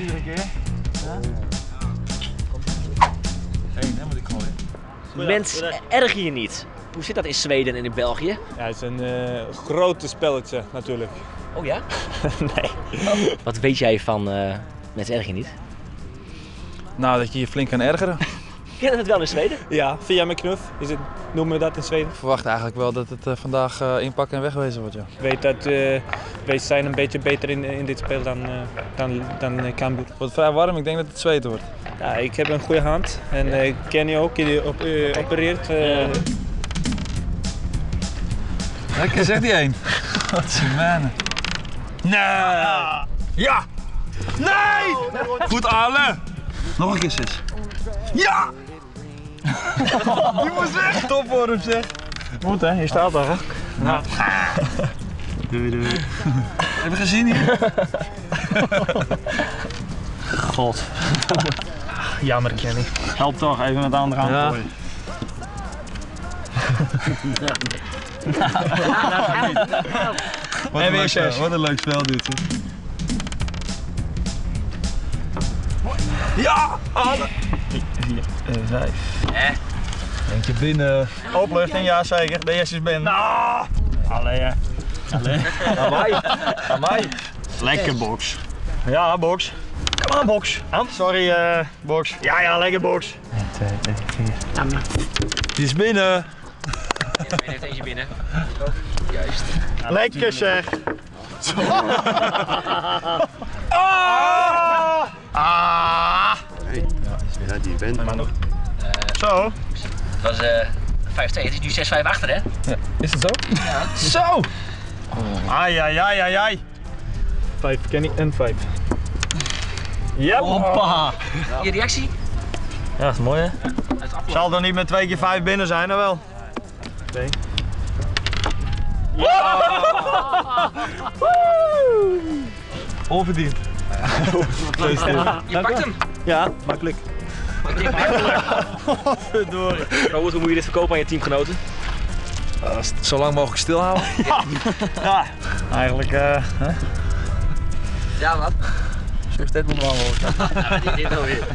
Iedere kear. Mens erger je niet. Hoe zit dat in Zweden en in België? Ja, het is een grote spelletje natuurlijk. Oh ja? Nee. Wat weet jij van Mens erger je niet? Nou, dat je je flink kan ergeren. Kennen het wel in Zweden? Ja, via mijn knuff is het, noemen we dat in Zweden. Ik verwacht eigenlijk wel dat het vandaag inpakken en wegwezen wordt, ja. Ik weet dat wij zijn een beetje beter in dit spel dan Cambuur. Het wordt vrij warm, ik denk dat het zweten wordt. Ja, ik heb een goede hand en ik ken je ook, die opereert. Lekker, zegt die één. Wat is man. Nee! Ja! Nee! Goed, Ale! Nog een keer, sis. Ja! Die moest weg! Top voor hem, zeg. Moet hè, je staat daar hè. Nou. Doei doei. Heb je gezien hier? God. Jammer Kenny. Help toch, even met de andere hand gooien. Wat een leuk spel, wat een leuk spel dit. Ja! Alle! 3, 4, 5. Eentje binnen. Opluchting, ja zeker. De eerste is binnen. Nou! Allee hè. Allee. Amai. Amai. Lekker box. Ja, box. Kom aan, box. Sorry, box. Ja, ja, lekker box. 1, 2, 3, 4. Die is binnen. Iedereen heeft eentje binnen. Juist. Lekker zeg. Ah! Ah! Ja, die bent. Maar nog. Zo. Het was 5-2, het is nu 6-5 achter hè? Ja. Is het zo? Ja. Zo! Ai, ai, ai, ai, ai. 5 Kenny en 5. Yep. Hoppa. Je reactie? Ja, dat is mooi hè. Zal er niet met 2 keer 5 binnen zijn, dan wel? 2. Ja! Onverdiend. Je pakt hem. Ja, makkelijk. Verdorie. Robert, hoe moet je dit verkopen aan je teamgenoten? Zo lang mogelijk stilhouden. Ja, ja. Eigenlijk, hè? Ja, wat? Zo is dit moet wel worden. Ja, dit wel weer.